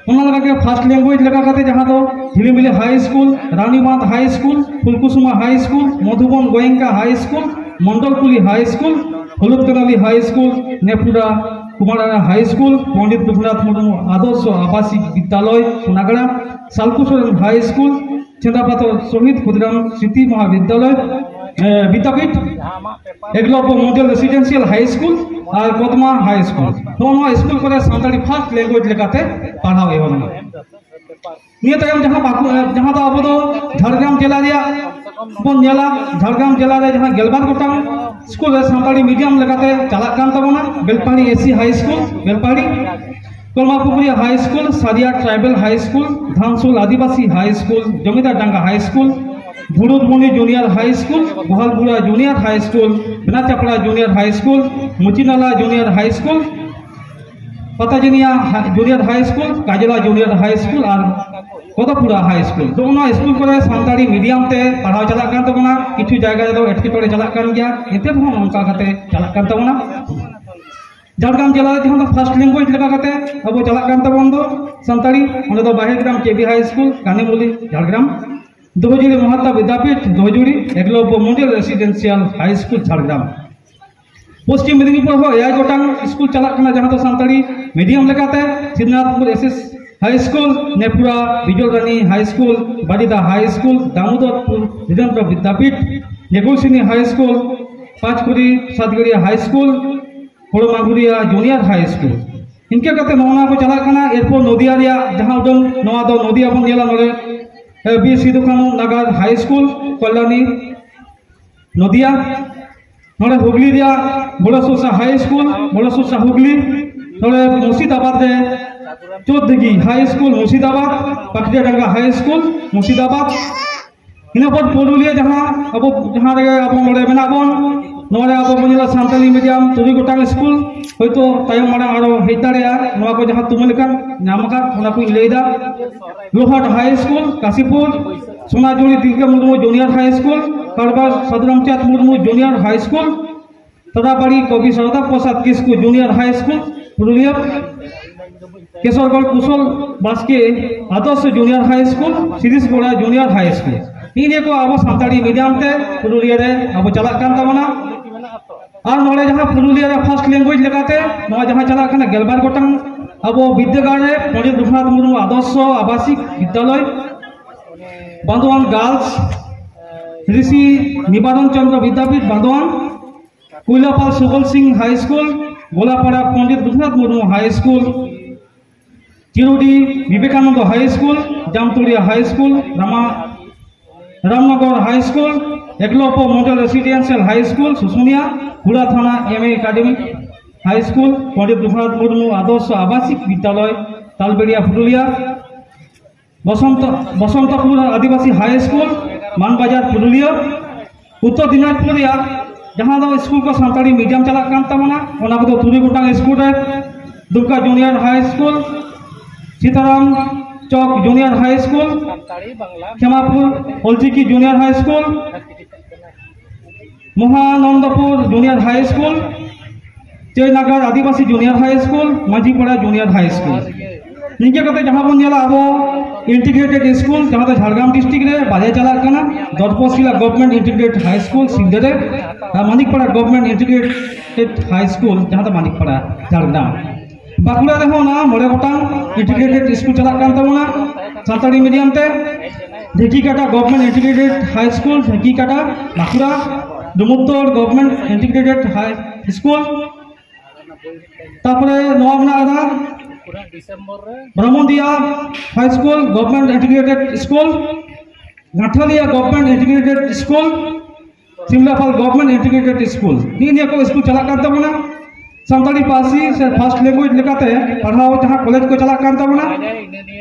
ᱚᱱᱟ ᱞᱮᱠᱟᱜᱮ first language ᱞᱮᱠᱟ ᱠᱟᱛᱮ ᱡᱟᱦᱟᱸ ᱫᱚ Jhilimili high school, Ranibandh high school, Phulkusuma high school, Madhuban Goenka high school, Mondalpuli high school, Huludkanali high school, Nepura Kumarara high school, Pandit Raghunath Murmu Adarsha Abasik Vidyalaya Sonagara, Salkusaren high school, Chhendapathar Shahid Khudiram Smriti Mahavidyalaya, ᱮ, Vidyapith, Eklavya model residential high school ᱟᱨ ᱠᱚᱫᱢᱟ high school᱾ ᱱᱚᱜᱼᱚ ᱱᱚᱣᱟ ᱥᱠᱩᱞ ᱠᱚᱨᱮ ᱥᱟᱱᱛᱟᱲᱤ first language ᱞᱮᱠᱟᱛᱮ ᱯᱟᱲᱦᱟᱣ ᱮᱦᱚᱵ ᱮᱱᱟ᱾ ᱱᱤᱭᱟᱹ ᱛᱟᱭᱚᱢ ᱡᱟᱦᱟᱸ ᱵᱟᱸᱠᱩ-, ᱡᱟᱦᱟᱸ ᱫᱚ ᱟᱵᱚ ᱫᱚ ᱡᱷᱟᱲᱜᱨᱟᱢ ᱡᱮᱞᱟ ᱨᱮᱭᱟᱜ ᱵᱚᱱ ᱧᱮᱞᱟ, ᱡᱷᱟᱲᱜᱨᱟᱢ ᱡᱮᱞᱟ ᱨᱮ ᱡᱟᱦᱟᱸ ᱜᱮᱞᱵᱟᱨ ᱜᱚᱴᱟᱝ ᱥᱠᱩᱞ ᱨᱮ ᱥᱟᱱᱛᱟᱲᱤ medium ᱞᱮᱠᱟᱛᱮ ᱪᱟᱞᱟᱜ ᱠᱟᱱ ᱛᱟᱵᱚᱱᱟ, Belpahari S C high school, Belpahari, ᱠᱚᱞᱢᱟᱯᱩᱠᱷᱩᱨᱤᱭᱟ high school, ᱥᱟᱫᱤᱭᱟ tribal high school, ᱫᱷᱟᱱᱥᱩᱞ ᱟᱹᱫᱤᱵᱟᱹᱥᱤ high school, ᱡᱚᱢᱤᱫᱟᱨ ᱰᱟᱸᱜᱟ high school, ᱵᱷᱩᱲᱩᱫᱢᱩᱱᱤ junior high school, ᱜᱳᱦᱟᱞᱵᱩᱲᱟ junior high school, ᱵᱮᱱᱟᱪᱟᱯᱲᱟ junior high school, ᱢᱩᱪᱤᱱᱟᱞᱟ junior high school, ᱯᱟᱛᱟᱡᱤᱱᱤᱭᱟ ᱦᱟ-, junior high school, ᱠᱟᱡᱽᱞᱟ junior high school ᱟᱨ ᱠᱚᱫᱚᱯᱩᱨᱟ high school᱾ ᱱᱚᱜᱼᱚ ᱱᱚᱣᱟ school ᱠᱚᱨᱮ Santali medium ᱛᱮ ᱯᱟᱲᱦᱟᱣ ᱪᱟᱞᱟᱜ ᱠᱟᱱ ᱛᱟᱵᱚᱱᱟ᱾ ᱠᱤᱪᱷᱩ ᱡᱟᱭᱜᱟ ᱨᱮᱫᱚ ᱮᱴᱠᱮᱴᱚᱬᱮ ᱪᱟᱞᱟᱜ ᱠᱟᱱ ᱜᱮᱭᱟ, ᱮᱱᱛᱮ ᱨᱮᱦᱚᱸ ᱱᱚᱝᱠᱟ ᱠᱟᱛᱮ ᱪᱟᱞᱟᱜ ᱠᱟᱱ ᱛᱟᱵᱚᱱᱟ᱾ ᱡᱷᱟᱲᱜᱨᱟᱢ ᱡᱮᱞᱟ ᱨᱮ ᱡᱟᱦᱟᱸ ᱫᱚ first language ᱞᱮᱠᱟ ᱠᱟᱛᱮ ᱟᱵᱚ ᱪᱟᱞᱟᱜ ᱠᱟᱱ ᱛᱟᱵᱚᱱ ᱫᱚ ᱥᱟᱱᱛᱟᱲᱤ, ᱚᱸᱰᱮ ᱫᱚ Bahergram K B high school, Kanimoli, Jhargram, Dahijuri Mahatma Vidyapith, Dahijuri Eklavya model residential high school, Jhargram. Paschim Medinipur ᱦᱚᱸ ᱮᱭᱟᱭ ᱜᱚᱴᱟᱝ ᱥᱠᱩᱞ ᱪᱟᱞᱟᱜ ᱠᱟᱱᱟ, ᱡᱟᱦᱟᱸ ᱫᱚ ᱥᱟᱱᱛᱟᱲᱤ medium ᱞᱮᱠᱟᱛᱮ, ᱥᱤᱵᱱᱟᱛᱷᱯᱩᱨ S S high school, ᱱᱮᱯᱩᱨᱟ Bijoy ᱨᱟᱱᱤ high school, ᱵᱟᱨᱤᱫᱟ high school, Damodarpur Dhirendra ᱵᱤᱫᱽᱭᱟᱯᱤᱴ, ᱡᱮᱜᱩᱞᱥᱤᱱᱤ high school, ᱯᱟᱸᱪᱠᱩᱲᱤ ᱥᱟᱛᱜᱟᱹᱲᱤᱭᱟ high school, ᱦᱚᱲᱚᱢᱟᱜᱩᱨᱤᱭᱟ junior high school᱾ ᱤᱱᱠᱟᱹ ᱠᱟᱛᱮ ᱱᱚᱜᱼᱚ ᱱᱚᱣᱟ ᱠᱚ ᱪᱟᱞᱟᱜ ᱠᱟᱱᱟ᱾ ᱮᱨᱯᱚᱨ ᱱᱚᱫᱤᱭᱟ ᱨᱮᱭᱟᱜ ᱡᱟᱦᱟᱸ ᱩᱰᱟᱹᱝ, ᱱᱚᱣᱟ ᱫᱚ ᱱᱚᱫᱤᱭᱟ ᱵᱚᱱ ᱧᱮᱞᱟ ᱱᱚᱰᱮ, ᱮ, ᱵᱤᱨ ᱥᱤᱫᱩ ᱠᱟᱹᱱᱩ ᱱᱟᱜᱟᱨ high school, ᱠᱚᱞᱭᱟᱱᱤ, ᱱᱚᱫᱤᱭᱟ᱾ ᱱᱚᱰᱮ ᱦᱩᱜᱽᱞᱤ ᱨᱮᱭᱟᱜ ᱵᱚᱲᱚ ᱥᱚᱥᱟ high school, ᱵᱚᱲᱚ ᱥᱚᱥᱟ ᱦᱩᱜᱽᱞᱤ᱾ ᱱᱚᱰᱮ ᱢᱩᱨᱥᱤᱫᱟᱵᱟᱫ ᱨᱮ ᱪᱳᱫᱽᱫᱤᱜᱷᱤ high school, Murshidabad, ᱯᱟᱠᱷᱤᱰᱟᱰᱟᱝᱜᱟ high school, Murshidabad. ᱤᱱᱟᱹ ᱯᱚᱨ ᱯᱩᱨᱩᱞᱤᱭᱟᱹ ᱡᱟᱦᱟᱸ ᱟᱵᱚ, ᱡᱟᱦᱟᱸ ᱨᱮᱜᱮ ᱟᱵᱚ ᱱᱚᱰᱮ ᱢᱮᱱᱟᱜ ᱵᱚᱱ, ᱱᱚᱰᱮ ᱟᱵᱚ ᱵᱚᱱ ᱧᱮᱞᱟ ᱥᱟᱱᱛᱟᱲᱤ medium ᱛᱩᱨᱩᱭ ᱜᱚᱴᱟᱝ ᱥᱠᱩᱞ, ᱦᱚᱭᱛᱳ ᱛᱟᱭᱚᱢ ᱢᱟᱲᱟᱝ ᱟᱨᱚ ᱦᱮᱡ ᱫᱟᱲᱮᱭᱟᱜᱼᱟ᱾ ᱱᱚᱣᱟ ᱠᱚ ᱡᱟᱦᱟᱸ ᱛᱩᱢᱟᱹᱞ ᱟᱠᱟᱱ, ᱧᱟᱢ ᱟᱠᱟᱫ, ᱚᱱᱟ ᱠᱚᱧ ᱞᱟᱹᱭᱫᱟ᱾ ᱞᱳᱦᱟᱴ high school, Kashipur, Sonajuri Tilka Murmu junior high school, ᱠᱟᱲᱵᱟ Sadhu Ramchand Murmu junior high school, Tadabari Kabi Sarada Prasad Kisku junior high school, Purulia. Kesargarh Kushal Baske Adarsha junior high school, Sirisgora junior high school. ᱱᱤᱭᱟᱹ ᱠᱚ ᱟᱵᱚ ᱥᱟᱱᱛᱟᱲᱤ ᱢᱤᱰᱤᱭᱟᱢ ᱛᱮ ᱯᱩᱨᱩᱞᱤᱭᱟᱹ ᱨᱮ ᱟᱵᱚ ᱪᱟᱞᱟᱜ ᱠᱟᱱ ᱛᱟᱵᱚᱱᱟ᱾ ᱟᱨ ᱱᱚᱰᱮ ᱡᱟᱦᱟᱸ ᱯᱩᱨᱩᱞᱤᱭᱟᱹ ᱨᱮ ᱯᱷᱟᱥᱴ ᱞᱮᱝᱜᱩᱭᱮᱡᱽ ᱞᱮᱠᱟᱛᱮ ᱱᱚᱣᱟ ᱡᱟᱦᱟᱸ ᱪᱟᱞᱟᱜ ᱠᱟᱱᱟ ᱜᱮᱞᱵᱟᱨ ᱜᱚᱴᱟᱝ ᱟᱵᱚ ᱵᱤᱫᱽᱫᱟᱹᱜᱟᱲ ᱨᱮ ᱯᱚᱱᱰᱤᱛ ᱨᱚᱜᱷᱩᱱᱟᱛᱷ ᱢᱩᱨᱢᱩ ᱟᱫᱚᱨᱥᱚ ᱟᱵᱟᱥᱤᱠ ᱵᱤᱫᱽᱭᱟᱞᱚᱭ, ᱵᱟᱸᱫᱳᱣᱟᱱ ᱜᱟᱨᱞᱥ, ᱨᱤᱥᱤ ᱱᱤᱵᱟᱨᱚᱱ ᱪᱚᱸᱫᱽᱨᱚ ᱵᱤᱫᱽᱭᱟᱯᱤᱴ ᱵᱟᱸᱫᱳᱣᱟᱱ, ᱠᱩᱭᱞᱟᱯᱟᱞ ᱥᱩᱵᱚᱞ ᱥᱤᱝ ᱦᱟᱭ ᱥᱠᱩᱞ, ᱜᱳᱞᱟᱯᱟᱲᱟ ᱯᱚᱱᱰᱤᱛ ᱨᱚᱜᱷᱩᱱᱟᱛᱷ ᱢᱩᱨᱢᱩ ᱦᱟᱭ ᱥᱠᱩᱞ, ᱪᱤᱨᱩᱰᱤ ᱵᱤᱵᱮᱠᱟᱱᱚᱱᱫᱚ ᱦᱟᱭ ᱥᱠᱩᱞ, ᱡᱟᱢᱛᱩᱲᱤᱭᱟ ᱦᱟᱭ ᱥᱠᱩᱞ, ᱨᱟᱢᱟ ᱨᱟᱢᱱᱚᱜᱚᱨ ᱦᱟᱭ ᱥᱠᱩᱞ, ᱮᱠᱞᱚᱵᱽᱭᱚ ᱢᱚᱰᱮᱞ ᱨᱮᱥᱤᱰᱮᱱᱥᱤᱭᱟᱞ ᱦᱟᱭ ᱥᱠᱩᱞ ᱥᱩᱥᱩᱱᱤᱭᱟ, ᱦᱩᱲᱟ ᱛᱷᱟᱱᱟ ᱮᱢ ᱮ ᱮᱠᱟᱰᱮᱢᱤ ᱦᱟᱭ ᱥᱠᱩᱞ, ᱯᱚᱱᱰᱤᱛ ᱨᱚᱜᱷᱩᱱᱟᱛᱷ ᱢᱩᱨᱢᱩ ᱟᱫᱚᱨᱥᱚ ᱟᱵᱟᱥᱤᱠ ᱵᱤᱫᱽᱭᱟᱞᱚᱭ, ᱛᱟᱞᱵᱮᱲᱤᱭᱟ ᱯᱩᱨᱩᱞᱤᱭᱟ, ᱵᱚᱥᱚᱱᱛ ᱵᱚᱥᱚᱱᱛᱚᱯᱩᱨ ᱟᱹᱫᱤᱵᱟᱹᱥᱤ ᱦᱟᱭ ᱥᱠᱩᱞ, ᱢᱟᱱᱵᱟᱡᱟᱨ ᱯᱩᱨᱩᱞᱤᱭᱟᱹ᱾ ᱩᱛᱛᱚᱨ ᱫᱤᱱᱟᱡᱽᱯᱩᱨ ᱨᱮᱭᱟᱜ ᱡᱟᱦᱟᱸ ᱫᱚ ᱥᱠᱩᱞ ᱠᱚ ᱥᱟᱱᱛᱟᱲᱤ ᱢᱤᱰᱤᱭᱟᱢ ᱪᱟᱞᱟᱜ ᱠᱟᱱ ᱛᱟᱵᱚᱱᱟ, ᱚᱱᱟ ᱠᱚᱫᱚ ᱛᱩᱨᱩᱭ ᱜᱚᱴᱟᱝ ᱥᱠᱩᱞ ᱨᱮ, Dumka junior high school, Sitaram Chak junior high school, Santali, Bangla, Khemapur Ol Chiki junior high school, Mohanandapur junior high school, Chainagar Adibasi junior high school, Majhipara junior high school. ᱱᱤᱝᱠᱟᱹ ᱠᱟᱛᱮ ᱡᱟᱦᱟᱸ ᱵᱚᱱ ᱧᱮᱞᱟ ᱟᱵᱚ ᱤᱱᱴᱤᱜᱨᱮᱴᱮᱰ ᱥᱠᱩᱞ, ᱡᱟᱦᱟᱸ ᱫᱚ ᱡᱷᱟᱲᱜᱨᱟᱢ ᱰᱤᱥᱴᱨᱤᱠᱴ ᱨᱮ ᱵᱟᱨᱭᱟ ᱪᱟᱞᱟᱜ ᱠᱟᱱᱟ, ᱫᱚᱨᱯᱚᱥᱤᱞᱟ ᱜᱚᱵᱷᱢᱮᱱᱴ ᱤᱱᱴᱤᱜᱨᱮᱴᱮᱰ ᱦᱟᱭ ᱥᱠᱩᱞ ᱥᱤᱞᱫᱟᱹ ᱨᱮ ᱟᱨ Manikpara government integrated high school, ᱡᱟᱦᱟᱸ ᱫᱚ ᱢᱟᱱᱤᱠᱯᱟᱲᱟ, ᱡᱷᱟᱲᱜᱨᱟᱢ᱾ ᱵᱟᱸᱠᱩᱲᱟ ᱨᱮᱦᱚᱸ ᱚᱱᱟ ᱢᱚᱬᱮ ᱜᱚᱴᱟᱝ ᱤᱱᱴᱤᱜᱨᱮᱴᱮᱰ ᱥᱠᱩᱞ ᱪᱟᱞᱟᱜ ᱠᱟᱱ ᱛᱟᱵᱚᱱᱟ ᱥᱟᱱᱛᱟᱲᱤ ᱢᱤᱰᱤᱭᱟᱢ ᱛᱮ᱾ Dhekikata government integrated high school Dhekikata, Bankura, Dumurtor government integrated high school, ᱛᱟᱨᱯᱚᱨᱮ ᱱᱚᱣᱟ ᱢᱮᱱᱟᱜ ᱟᱠᱟᱫᱟ Brahmandiha high school government integrated school, Gatheliya government integrated school, Simlapal government integrated school. ᱱᱤᱭᱟᱹ ᱱᱤᱭᱟᱹ ᱠᱚ ᱥᱠᱩᱞ ᱪᱟᱞᱟᱜ ᱠᱟᱱ ᱛᱟᱵᱚᱱᱟ᱾ ᱥᱟᱱᱛᱟᱲᱤ ᱯᱟᱹᱨᱥᱤ ᱥᱮ ᱯᱷᱟᱨᱥᱴ ᱞᱮᱝᱜᱩᱭᱮᱡᱽ ᱞᱮᱠᱟᱛᱮ ᱯᱟᱲᱦᱟᱣ ᱡᱟᱦᱟᱸ ᱠᱚᱞᱮᱡᱽ ᱠᱚ ᱪᱟᱞᱟᱜ ᱠᱟᱱ ᱛᱟᱵᱚᱱᱟ,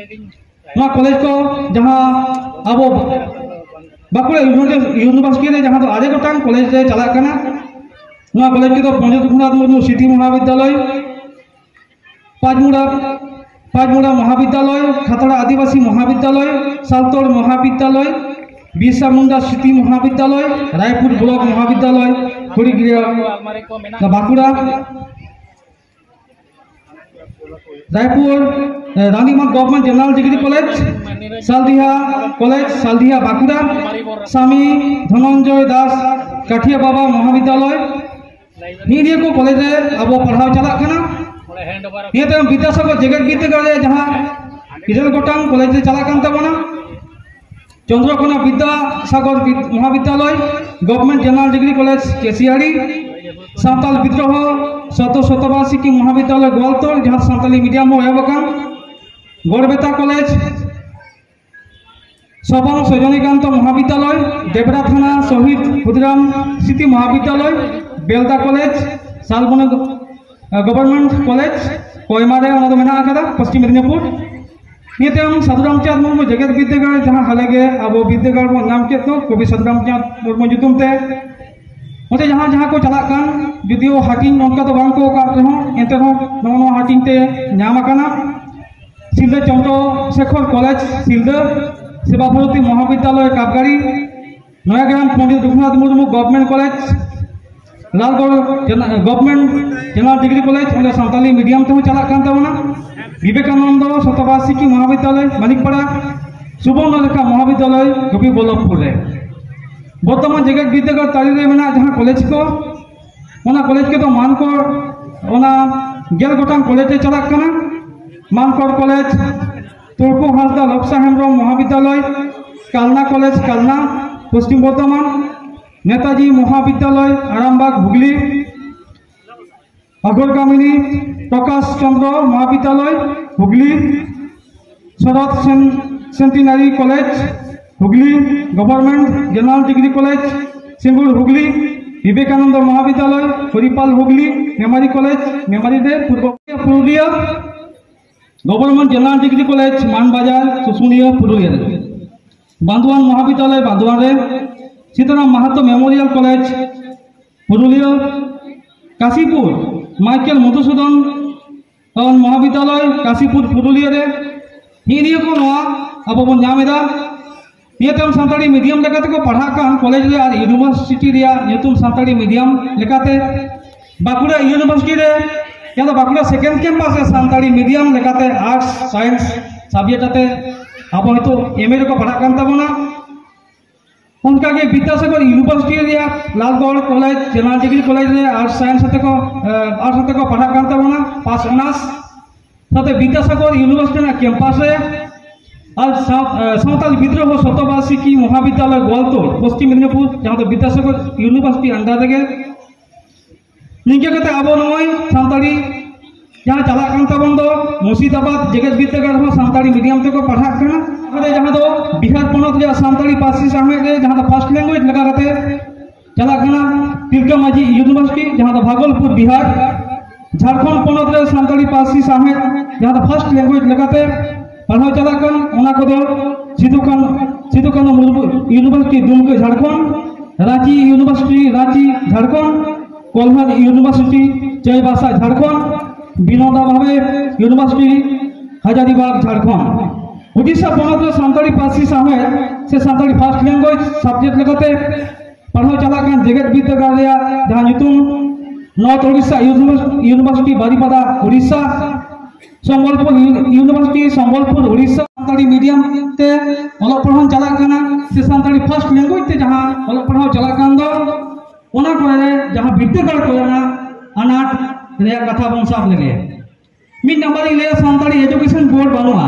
ᱱᱚᱣᱟ ᱠᱚᱞᱮᱡᱽ ᱠᱚ ᱡᱟᱦᱟᱸ ᱟᱵᱚ ᱵᱟᱸᱠᱩᱲᱟ ᱤᱭᱩᱱᱤ-, ᱤᱭᱩᱱᱤᱵᱷᱟᱨᱥᱤᱴᱤ ᱨᱮ ᱡᱟᱦᱟᱸ ᱫᱚ ᱟᱨᱮ ᱜᱚᱴᱟᱝ ᱠᱚᱞᱮᱡᱽ ᱨᱮ ᱪᱟᱞᱟᱜ ᱠᱟᱱᱟ, ᱱᱚᱣᱟ ᱠᱚᱞᱮᱡᱽ ᱠᱚᱫᱚ ᱯᱚᱱᱰᱤᱛ ᱨᱚᱜᱷᱩᱱᱟᱛᱷ ᱢᱩᱨᱢᱩ ᱥᱨᱤᱛᱤ ᱢᱚᱦᱟᱵᱤᱫᱽᱭᱟᱞᱚᱭ, ᱯᱟᱸᱪᱢᱩᱲᱟ, ᱯᱟᱸᱪᱢᱩᱲᱟ ᱢᱚᱦᱟᱵᱤᱫᱽᱭᱟᱞᱚᱭ, ᱠᱷᱟᱛᱲᱟ ᱟᱹᱫᱤᱵᱟᱹᱥᱤ ᱢᱚᱦᱟᱵᱤᱫᱽᱭᱟᱞᱚᱭ, ᱥᱟᱞᱛᱳᱲ ᱢᱚᱦᱟᱵᱤᱫᱽᱭᱟᱞᱚᱭ, ᱵᱤᱨᱥᱟ ᱢᱩᱱᱰᱟ ᱥᱨᱤᱛᱤ ᱢᱚᱦᱟᱵᱤᱫᱽᱭᱟᱞᱚᱭ, ᱨᱟᱭᱯᱩᱨ ᱵᱞᱚᱠ ᱢᱚᱦᱟᱵᱤᱫᱽᱭᱟᱞᱚᱭ, ᱠᱷᱚᱲᱤᱜᱤᱨᱤᱭᱟ, ᱵᱟᱸᱠᱩᱲᱟ, ᱨᱟᱭᱯᱩᱨ ᱨᱟᱱᱤᱢᱟᱜ government general degree college, Saldiha college, Saldiha Bankura, Sami Dhananjay Das Kathia Baba Mahavidyalaya, ᱱᱤᱭᱟᱹ ᱱᱤᱭᱟᱹ ᱠᱚ ᱠᱚᱞᱮᱡᱽ ᱨᱮ ᱟᱵᱚ ᱯᱟᱲᱦᱟᱣ ᱪᱟᱞᱟᱜ ᱠᱟᱱᱟ᱾ ᱱᱤᱭᱟᱹ ᱛᱟᱭᱚᱢ ᱵᱤᱫᱽᱫᱟᱥᱟᱜᱚᱨ ᱡᱮᱜᱮᱛ ᱵᱤᱨᱫᱟᱹᱜᱟᱲ ᱨᱮ ᱡᱟᱦᱟᱸ ᱤᱨᱟᱹᱞ ᱜᱚᱴᱟᱝ ᱠᱚᱞᱮᱡᱽ ᱨᱮ ᱪᱟᱞᱟᱜ ᱠᱟᱱ ᱛᱟᱵᱚᱱᱟ, ᱪᱚᱱᱫᱨᱚᱠᱳᱱᱟ ᱵᱤᱫᱽᱫᱟᱥᱟᱜᱚᱨ ᱵᱤᱫ- Mahavidyalaya, government general degree college Kesiary, Santal Bidroha ᱥᱚᱛᱚ ᱥᱚᱛᱚᱵᱟᱨᱥᱤᱠᱤ ᱢᱚᱦᱟᱵᱤᱫᱽᱫᱟᱞᱚᱭ ᱜᱳᱣᱟᱞᱛᱳᱲ, ᱡᱟᱦᱟᱸ ᱥᱟᱱᱛᱟᱞᱤ ᱢᱤᱰᱤᱭᱟᱢ ᱦᱚᱸ ᱮᱦᱚᱵ ᱟᱠᱟᱱ, ᱜᱚᱲᱵᱮᱛᱟ ᱠᱚᱞᱮᱡᱽ, ᱥᱚᱵᱚᱝ ᱥᱚᱡᱚᱱᱤᱠᱟᱱᱛᱚ ᱢᱚᱦᱟᱵᱤᱫᱽᱫᱟᱞᱚᱭ, ᱰᱮᱵᱽᱨᱟ ᱛᱷᱟᱱᱟ ᱥᱚᱦᱤᱫ ᱠᱷᱩᱫᱤᱨᱟᱢ ᱥᱢᱨᱤᱛᱤ ᱢᱚᱦᱟᱵᱤᱫᱽᱫᱟᱞᱚᱭ, ᱵᱮᱞᱫᱟ ᱠᱚᱞᱮᱡᱽ, ᱥᱟᱞᱵᱚᱱᱤ ᱜᱚ- ᱜᱚᱵᱷᱚᱨᱱᱢᱮᱱᱴ ᱠᱚᱞᱮᱡᱽ, ᱠᱚᱭᱢᱟ ᱨᱮ ᱚᱱᱟ ᱫᱚ ᱢᱮᱱᱟᱜ ᱟᱠᱟᱫᱟ, ᱯᱚᱥᱪᱤᱢ ᱢᱮᱫᱤᱱᱤᱯᱩᱨ᱾ ᱱᱤᱭᱟᱹ ᱛᱟᱭᱚᱢ ᱥᱟᱹᱫᱷᱩ ᱨᱟᱢᱪᱟᱸᱫᱽ ᱢᱩᱨᱢᱩ ᱡᱮᱜᱮᱛ ᱵᱤᱨᱫᱟᱹᱜᱟᱲ, ᱡᱟᱦᱟᱸ ᱦᱟᱞᱮ ᱜᱮ ᱟᱵᱚ ᱵᱤᱨᱫᱟᱹᱜᱟᱲ ᱵᱚᱱ ᱧᱟᱢ ᱠᱮᱫ ᱫᱚ ᱠᱚᱵᱤ ᱥᱟᱹᱫᱷᱩ ᱨᱟᱢᱪᱟᱸᱫᱽ ᱢᱩᱨᱢᱩ ᱧᱩᱛᱩᱢ ᱛᱮ, ᱚᱸᱰᱮ ᱡᱟᱦᱟᱸ ᱡᱟᱦᱟᱸ ᱠᱚ ᱪᱟᱞᱟᱜ ᱠᱟᱱ, ᱡᱩᱫᱤᱭᱳ ᱦᱟᱹᱴᱤᱧ ᱱᱚᱝᱠᱟ ᱫᱚ ᱵᱟᱝ ᱠᱚ ᱟᱠᱟᱫ ᱨᱮᱦᱚᱸ, ᱮᱱᱛᱮ ᱨᱮᱦᱚᱸ ᱱᱚᱜᱼᱚ ᱱᱚᱣᱟ ᱦᱟᱹᱴᱤᱧ ᱛᱮ ᱧᱟᱢ ᱟᱠᱟᱱᱟ᱾ ᱥᱤᱞᱫᱟᱹ Chandra Sekhar college Silda, Seva Bharati Mahavidyalaya Kapgari, Nayagram Pandit Raghunath Murmu government college, Lalgarh ᱡᱮᱱᱟ- ᱜᱚᱵᱷᱚᱨᱱᱢᱮᱱᱴ ᱡᱮᱱᱟᱨᱟᱞ ᱰᱤᱜᱽᱨᱤ ᱠᱚᱞᱮᱡᱽ, ᱚᱸᱰᱮ ᱥᱟᱱᱛᱟᱞᱤ ᱢᱤᱰᱤᱭᱟᱢ ᱛᱮᱦᱚᱸ ᱪᱟᱞᱟᱜ ᱠᱟᱱ ᱛᱟᱵᱚᱱᱟ᱾ ᱵᱤᱵᱮᱠᱟᱱᱚᱱᱫᱚ ᱥᱚᱛᱚᱵᱟᱨᱥᱤᱠᱤ ᱢᱚᱦᱟᱵᱤᱫᱽᱫᱟᱞᱚᱭ ᱢᱟᱱᱤᱠᱯᱟᱲᱟ, ᱥᱩᱵᱚᱨᱱᱚᱨᱮᱠᱷᱟ ᱢᱚᱦᱟᱵᱤᱫᱽᱫᱟᱞᱚᱭ ᱜᱳᱯᱤᱵᱚᱞᱞᱚᱵᱷᱯᱩᱨ ᱨᱮ᱾ ᱵᱚᱨᱛᱚᱢᱟᱱ ᱡᱮᱜᱮᱛ ᱵᱤᱨᱫᱟᱹᱜᱟᱲ ᱛᱟᱹᱨᱤ ᱨᱮ ᱢᱮᱱᱟᱜ ᱡᱟᱦᱟᱸ ᱠᱚᱞᱮᱡᱽ ᱠᱚ, ᱚᱱᱟ ᱠᱚᱞᱮᱡᱽ ᱠᱚᱫᱚ ᱢᱟᱱᱠᱚᱨ, ᱚᱱᱟ ᱜᱮᱞ ᱜᱚᱴᱟᱝ ᱠᱚᱞᱮᱡᱽ ᱨᱮ ᱪᱟᱞᱟᱜ ᱠᱟᱱᱟ᱾ ᱢᱟᱱᱠᱚᱨ ᱠᱚᱞᱮᱡᱽ, ᱛᱩᱲᱠᱩ ᱦᱟᱸᱥᱫᱟ ᱞᱚᱵᱥᱟ ᱦᱮᱢᱵᱨᱚᱢ ᱢᱚᱦᱟᱵᱤᱫᱽᱫᱟᱞᱚᱭ, ᱠᱟᱞᱱᱟ ᱠᱚᱞᱮᱡᱽ ᱠᱟᱞᱱᱟ, ᱯᱚᱥᱪᱤᱢ ᱵᱚᱨᱫᱷᱚᱢᱟᱱ, ᱱᱮᱛᱟᱡᱤ ᱢᱚᱦᱟᱵᱤᱫᱽᱫᱟᱞᱚᱭ ᱟᱨᱟᱢᱵᱟᱜᱽ ᱦᱩᱜᱽᱞᱤ, ᱚᱜᱚᱨ ᱠᱟᱢᱤᱱᱤ ᱯᱨᱚᱠᱟᱥ ᱪᱚᱸᱫᱽᱨᱚ ᱢᱚᱦᱟᱵᱤᱫᱽᱫᱟᱞᱚᱭ ᱦᱩᱜᱽᱞᱤ, ᱥᱚᱨᱚᱛ ᱥᱮᱱ- centenary college Hooghly, government general degree college Singur Hooghly, Vivekananda Mahavidyalaya Haripal Hooghly, Memari college Memari ᱨᱮ Purba Purulia, government general degree college Manbazar Susunia Purulia ᱨᱮ, ᱵᱟᱱᱫᱩᱣᱟᱱ ᱢᱚᱦᱟᱵᱤᱫᱽᱫᱟᱞᱚᱭ ᱵᱟᱱᱫᱩᱣᱟᱱ ᱨᱮ, Sitaram Mahato memorial college Purulia, Kashipur Michael Madhusudan Mahavidyalaya Kashipur Purulia ᱨᱮ᱾ ᱱᱤᱭᱟᱹ ᱱᱤᱭᱟᱹ ᱠᱚ ᱱᱚᱣᱟ ᱟᱵᱚ ᱵᱚᱱ ᱧᱟᱢ ᱮᱫᱟ᱾ ᱱᱤᱭᱟᱹ ᱛᱟᱭᱚᱢ ᱥᱟᱱᱛᱟᱲᱤ ᱢᱤᱰᱤᱭᱟᱢ ᱞᱮᱠᱟᱛᱮᱠᱚ ᱯᱟᱲᱦᱟᱜ ᱠᱟᱱ ᱠᱚᱞᱮᱡᱽ ᱨᱮ ᱟᱨ ᱤᱭᱩᱱᱤᱵᱷᱟᱨᱥᱤᱴᱤ ᱨᱮᱭᱟᱜ ᱧᱩᱛᱩᱢ ᱥᱟᱱᱛᱟᱲᱤ ᱢᱤᱰᱤᱭᱟᱢ ᱞᱮᱠᱟᱛᱮ ᱵᱟᱸᱠᱩᱲᱟ ᱤᱭᱩᱱᱤᱵᱷᱟᱨᱥᱤᱴᱤ ᱨᱮ ᱡᱟᱦᱟᱸ ᱫᱚ ᱵᱟᱸᱠᱩᱲᱟ ᱥᱮᱠᱮᱱᱰ ᱠᱮᱢᱯᱟᱥ ᱨᱮ ᱥᱟᱱᱛᱟᱲᱤ ᱢᱤᱰᱤᱭᱟᱢ ᱞᱮᱠᱟᱛᱮ ᱟᱨᱴᱥ ᱥᱟᱭᱮᱱᱥ ᱥᱟᱵᱡᱮᱠᱴ ᱟᱛᱮ ᱟᱵᱚ ᱱᱤᱛᱚᱜ ᱮᱢ ᱮ ᱨᱮᱠᱚ ᱯᱟᱲᱦᱟᱜ ᱠᱟᱱ ᱛᱟᱵᱚᱱᱟ᱾ ᱚᱱᱠᱟᱜᱮ ᱵᱤᱫᱽᱫᱟᱥᱟᱜᱚᱨ ᱤᱭᱩᱱᱤᱵᱷᱟᱨᱥᱤᱴᱤ ᱨᱮᱭᱟᱜ Lalgarh college, general degree college ᱨᱮ ᱟᱨᱴᱥ ᱥᱟᱭᱮᱱᱥ ᱟᱛᱮ ᱠᱚ, ᱮ, ᱟᱨᱴᱥ ᱟᱛᱮ ᱠᱚ ᱯᱟᱲᱦᱟᱜ ᱠᱟᱱ ᱛᱟᱵᱚᱱᱟ, ᱯᱟᱥ ᱚᱱᱟᱨᱥ᱾ ᱥᱟᱶᱛᱮ ᱵᱤᱫᱽᱫᱟᱥᱟᱜᱚᱨ ᱤᱭᱩᱱᱤᱵᱷᱟᱨᱥᱤᱴᱤ ᱨᱮᱱᱟᱜ ᱠᱮᱢᱯᱟᱥ ᱨᱮ ᱟᱨ ᱥᱟᱶ-, ᱮ, ᱥᱟᱶᱛᱟᱞ ᱵᱤᱫᱽᱨᱳᱦᱚ ᱥᱚᱛᱚᱵᱟᱨᱥᱤᱠᱤ ᱢᱚᱦᱟᱵᱤᱫᱽᱫᱟᱞᱚᱭ ᱜᱳᱣᱟᱞᱛᱳᱲ, ᱯᱚᱥᱪᱤᱢ ᱢᱮᱫᱽᱱᱤᱯᱩᱨ, ᱡᱟᱦᱟᱸ ᱫᱚ ᱵᱤᱫᱽᱫᱟᱥᱟᱜᱚᱨ ᱤᱭᱩᱱᱤᱵᱷᱟᱨᱥᱤᱴᱤ under ᱨᱮᱜᱮ᱾ ᱱᱤᱝᱠᱟᱹ ᱠᱟᱛᱮ ᱟᱵᱚ ᱱᱚᱜᱼᱚᱭ ᱥᱟᱱᱛᱟᱲᱤ ᱡᱟᱦᱟᱸ ᱪᱟᱞᱟᱜ ᱠᱟᱱ ᱛᱟᱵᱚᱱ ᱫᱚ, ᱢᱩᱨᱥᱤᱫᱟᱵᱟᱫᱽ ᱡᱮᱜᱮᱛ ᱵᱤᱨᱫᱟᱹᱜᱟᱲ ᱦᱚᱸ ᱥᱟᱱᱛᱟᱲᱤ ᱢᱤᱰᱤᱭᱟᱢ ᱛᱮᱠᱚ ᱯᱟᱲᱦᱟᱜ ᱠᱟᱱᱟ᱾ ᱚᱸᱰᱮ ᱡᱟᱦᱟᱸ ᱫᱚ ᱵᱤᱦᱟᱨ ᱯᱚᱱᱚᱛ ᱨᱮᱭᱟᱜ ᱥᱟᱱᱛᱟᱲᱤ ᱯᱟᱹᱨᱥᱤ ᱥᱟᱶᱦᱮᱫ ᱨᱮ ᱡᱟᱦᱟᱸ ᱫᱚ ᱯᱷᱟᱥᱴ ᱞᱮᱝᱜᱩᱭᱮᱡᱽ ᱞᱮᱠᱟ ᱠᱟᱛᱮ ᱪᱟᱞᱟᱜ ᱠᱟᱱᱟ ᱛᱤᱞᱠᱟᱹ ᱢᱟᱹᱡᱷᱤ ᱤᱭᱩᱱᱤᱵᱷᱟᱨᱥᱤᱴᱤ, ᱡᱟᱦᱟᱸ ᱫᱚ ᱵᱷᱟᱜᱚᱞᱯᱩᱨ, ᱵᱤᱦᱟᱨ᱾ ᱡᱷᱟᱲᱠᱷᱚᱸᱰ ᱯᱚᱱᱚᱛ ᱨᱮ ᱥᱟᱱᱛᱟᱲᱤ ᱯᱟᱹᱨᱥᱤ ᱥᱟᱶᱦᱮᱫ ᱡᱟᱦᱟᱸ ᱫᱚ ᱯᱷᱟᱥᱴ ᱞᱮᱝᱜᱩᱭᱮᱡᱽ ᱞᱮᱠᱟᱛᱮ ᱯᱟᱲᱦᱟᱣ ᱪᱟᱞᱟᱜ ᱠᱟᱱ, ᱚᱱᱟ ᱠᱚᱫᱚ ᱥᱤᱫᱩ ᱠᱟᱹᱱᱦᱩ, ᱥᱤᱫᱩ ᱠᱟᱹᱱᱦᱩ ᱢᱩᱨᱢᱩ ᱤᱭᱩᱱᱤᱵᱷᱟᱨᱥᱤᱴᱤ ᱫᱩᱢᱠᱟᱹ, ᱡᱷᱟᱲᱠᱷᱚᱸᱰ, ᱨᱟᱸᱪᱤ ᱤᱭᱩᱱᱤᱵᱷᱟᱨᱥᱤᱴᱤ ᱨᱟᱸᱪᱤ, ᱡᱷᱟᱲᱠᱷᱚᱸᱰ, ᱠᱚᱞᱦᱟᱱ ᱤᱭᱩᱱᱤᱵᱷᱟᱨᱥᱤᱴᱤ ᱪᱟᱹᱭᱵᱟᱥᱟ, ᱡᱷᱟᱲᱠᱷᱚᱸᱰ, ᱵᱤᱱᱳᱫᱟ ᱵᱷᱟᱵᱮ ᱤᱭᱩᱱᱤᱵᱷᱟᱨᱥᱤᱴᱤ ᱦᱟᱡᱟᱨᱤᱵᱟᱜᱽ, ᱡᱷᱟᱲᱠᱷᱚᱸᱰ᱾ ᱩᱰᱤᱥᱟ ᱯᱚᱱᱚᱛ ᱨᱮ ᱥᱟᱱᱛᱟᱲᱤ ᱯᱟᱹᱨᱥᱤ ᱥᱟᱶᱦᱮᱫ ᱥᱮ ᱥᱟᱱᱛᱟᱲᱤ ᱯᱷᱟᱥᱴ ᱞᱮᱝᱜᱩᱭᱮᱡᱽ ᱥᱟᱵᱡᱮᱠᱴ ᱞᱮᱠᱟᱛᱮ ᱯᱟᱲᱦᱟᱣ ᱪᱟᱞᱟᱜ ᱠᱟᱱ ᱡᱮᱜᱮᱛ ᱵᱤᱨᱫᱟᱹᱜᱟᱲ ᱨᱮᱭᱟᱜ ᱡᱟᱦᱟᱸ ᱧᱩᱛᱩᱢ ᱱᱚᱨᱛᱷ ᱳᱰᱤᱥᱟ ᱤᱭᱩᱱᱤᱵᱷᱟᱨᱥᱤᱴᱤ ᱵᱟᱨᱤᱯᱟᱫᱟ, ᱳᱰᱤᱥᱟ, ᱥᱚᱢᱵᱚᱞᱯᱩᱨ ᱤᱭᱩ-, ᱤᱭᱩᱱᱤᱵᱷᱟᱨᱥᱤᱴᱤ ᱥᱚᱢᱵᱚᱞᱯᱩᱨ, ᱳᱰᱤᱥᱟ᱾ ᱥᱟᱱᱛᱟᱲᱤ ᱢᱤᱰᱤᱭᱟᱢ ᱛᱮ ᱚᱞᱚᱜ ᱯᱟᱲᱦᱟᱣ ᱪᱟᱞᱟᱜ ᱠᱟᱱᱟ ᱥᱮ ᱥᱟᱱᱛᱟᱲᱤ ᱯᱷᱟᱥᱴ ᱞᱮᱝᱜᱩᱭᱮᱡᱽ ᱛᱮ ᱡᱟᱦᱟᱸ ᱚᱞᱚᱜ ᱯᱟᱲᱦᱟᱣ ᱪᱟᱞᱟᱜ ᱠᱟᱱ ᱫᱚ, ᱚᱱᱟ ᱠᱚᱨᱮ ᱡᱟᱦᱟᱸ ᱵᱤᱨᱫᱟᱹᱜᱟᱲ ᱠᱚᱨᱮᱱᱟᱜ ᱟᱱᱟᱴ ᱨᱮᱭᱟᱜ ᱠᱟᱛᱷᱟ ᱵᱚᱱ ᱥᱟᱵ ᱞᱮᱜᱮ᱾ ᱢᱤᱫ ᱱᱟᱢᱵᱟᱨ ᱤᱧ ᱞᱟᱹᱭᱟ, ᱥᱟᱱᱛᱟᱲᱤ ᱮᱰᱩᱠᱮᱥᱚᱱ ᱵᱳᱨᱰ ᱵᱟᱹᱱᱩᱜᱼᱟ᱾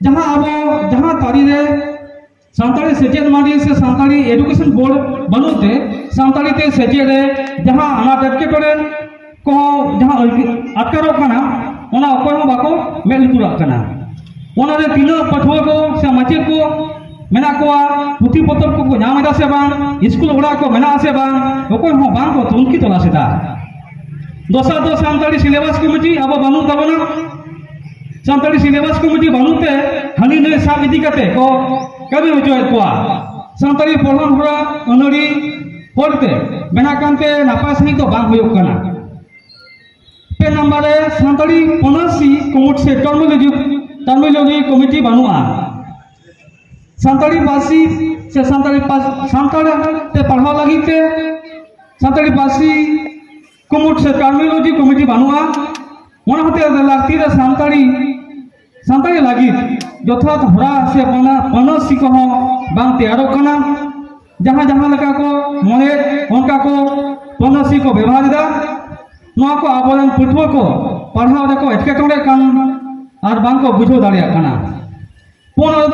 ᱡᱟᱦᱟᱸ ᱟᱵᱚ, ᱡᱟᱦᱟᱸ ᱛᱟᱹᱨᱤ ᱨᱮ ᱥᱟᱱᱛᱟᱲᱤ ᱥᱮᱪᱮᱫ ᱢᱟᱹᱰᱤ ᱥᱮ ᱥᱟᱱᱛᱟᱲᱤ ᱮᱰᱩᱠᱮᱥᱚᱱ ᱵᱳᱨᱰ ᱵᱟᱹᱱᱩᱜ ᱛᱮ, ᱥᱟᱱᱛᱟᱲᱤ ᱛᱮ ᱥᱮᱪᱮᱫ ᱨᱮ ᱡᱟᱦᱟᱸ ᱟᱱᱟᱴ ᱮᱴᱠᱮᱴᱚᱬᱮ ᱠᱚ ᱡᱟᱦᱟᱸ ᱟᱹᱭᱠᱟᱹ-, ᱟᱴᱠᱟᱨᱚᱜ ᱠᱟᱱᱟ, ᱚᱱᱟ ᱚᱠᱚᱭ ᱦᱚᱸ ᱵᱟᱠᱚ ᱢᱮᱫ ᱞᱩᱛᱩᱨᱟᱜ ᱠᱟᱱᱟ᱾ ᱚᱱᱟᱨᱮ ᱛᱤᱱᱟᱹᱜ ᱯᱟᱹᱴᱷᱩᱣᱟᱹ ᱠᱚ ᱥᱮ ᱢᱟᱪᱮᱫ ᱠᱚ ᱢᱮᱱᱟᱜ ᱠᱚᱣᱟ, ᱯᱩᱛᱷᱤ ᱯᱚᱛᱚᱵ ᱠᱚᱠᱚ ᱧᱟᱢ ᱮᱫᱟ ᱥᱮ ᱵᱟᱝ, ᱤᱥᱠᱩᱞ ᱚᱲᱟᱜ ᱠᱚ ᱢᱮᱱᱟᱜᱼᱟ ᱥᱮ ᱵᱟᱝ, ᱚᱠᱚᱭ ᱦᱚᱸ ᱵᱟᱝ ᱠᱚ ᱛᱩᱱᱠᱷᱤ ᱛᱚᱞᱟᱥ ᱮᱫᱟ᱾ ᱫᱚᱥᱟᱨ ᱫᱚ ᱥᱟᱱᱛᱟᱲᱤ ᱥᱤᱞᱮᱵᱟᱥ ᱠᱚᱢᱤᱴᱤ ᱟᱵᱚ ᱵᱟᱹᱱᱩᱜ ᱛᱟᱵᱚᱱᱟ᱾ ᱥᱟᱱᱛᱟᱲᱤ ᱥᱤᱞᱮᱵᱟᱥ ᱠᱚᱢᱤᱴᱤ ᱵᱟᱹᱱᱩᱜ ᱛᱮ ᱦᱟᱹᱱᱤ ᱱᱟᱹᱭ ᱥᱟᱵ ᱤᱫᱤ ᱠᱟᱛᱮ ᱠᱚ ᱠᱟᱹᱢᱤ ᱦᱚᱪᱚᱭᱮᱫ ᱠᱚᱣᱟ᱾ ᱥᱟᱱᱛᱟᱲᱤ ᱯᱚᱲᱦᱚᱱ ᱦᱚᱨᱟ ᱟᱹᱱᱟᱹᱲᱤ ᱦᱚᱨᱛᱮ ᱵᱮᱱᱟᱜ ᱠᱟᱱᱛᱮ ᱱᱟᱯᱟᱭ ᱥᱟᱺᱦᱤᱡ ᱫᱚ ᱵᱟᱝ ᱦᱩᱭᱩᱜ ᱠᱟᱱᱟ᱾ ᱯᱮ ᱱᱟᱢᱵᱟᱨ ᱨᱮ ᱥᱟᱱᱛᱟᱲᱤ ᱯᱟᱹᱱᱟᱹᱨᱥᱤ ᱠᱩᱢᱩᱴ ᱥᱮ ᱴᱟᱨᱢᱤᱱᱳᱞᱚᱡᱤ, ᱴᱟᱨᱢᱤᱱᱳᱞᱚᱡᱤ ᱠᱚᱢᱤᱴᱤ ᱵᱟᱹᱱᱩᱜᱼᱟ᱾ ᱥᱟᱱᱛᱟᱲᱤ ᱯᱟᱹᱨᱥᱤ ᱥᱮ ᱥᱟᱱᱛᱟᱲᱤ ᱯᱟᱹᱨᱥ-, ᱥᱟᱱᱛᱟᱲ ᱛᱮ ᱯᱟᱲᱦᱟᱣ ᱞᱟᱹᱜᱤᱫ ᱛᱮ ᱥᱟᱱᱛᱟᱲᱤ ᱯᱟᱹᱨᱥᱤ ᱠᱩᱢᱩᱴ ᱥᱮ ᱴᱟᱨᱢᱤᱱᱳᱞᱚᱡᱤ ᱠᱚᱢᱤᱴᱤ ᱵᱟᱹᱱᱩᱜᱼᱟ᱾ ᱚᱱᱟ ᱦᱚᱛᱮᱡ ᱛᱮ ᱞᱟᱹᱠᱛᱤ ᱨᱮ ᱥᱟᱱᱛᱟᱲᱤ ᱥᱟᱱᱛᱟᱲᱤ ᱞᱟᱹᱜᱤᱫ ᱡᱚᱛᱷᱟᱛ ᱦᱚᱨᱟ ᱥᱮ ᱯᱟᱹᱱᱟ- ᱯᱟᱹᱱᱟᱹᱥᱤ ᱠᱚᱦᱚᱸ ᱵᱟᱝ ᱛᱮᱭᱟᱨᱚᱜ ᱠᱟᱱᱟ᱾ ᱡᱟᱦᱟᱸ ᱡᱟᱦᱟᱸ ᱞᱮᱠᱟ ᱠᱚ ᱢᱚᱱᱮᱭᱮᱫ, ᱚᱱᱠᱟ ᱠᱚ ᱯᱟᱹᱱᱟᱹᱥᱤ ᱠᱚ ᱵᱮᱵᱷᱟᱨ ᱮᱫᱟ᱾ ᱱᱚᱣᱟ ᱠᱚ ᱟᱵᱚᱨᱮᱱ ᱯᱟᱹᱴᱷᱩᱣᱟᱹ ᱠᱚ ᱯᱟᱲᱦᱟᱣ ᱨᱮᱠᱚ ᱮᱴᱠᱮᱴᱚᱬᱮᱜ ᱠᱟᱱ ᱟᱨ ᱵᱟᱝ ᱠᱚ ᱵᱩᱡᱷᱟᱹᱣ ᱫᱟᱲᱮᱭᱟᱜ ᱠᱟᱱᱟ᱾ ᱯᱩᱱ ᱨᱮᱫᱚ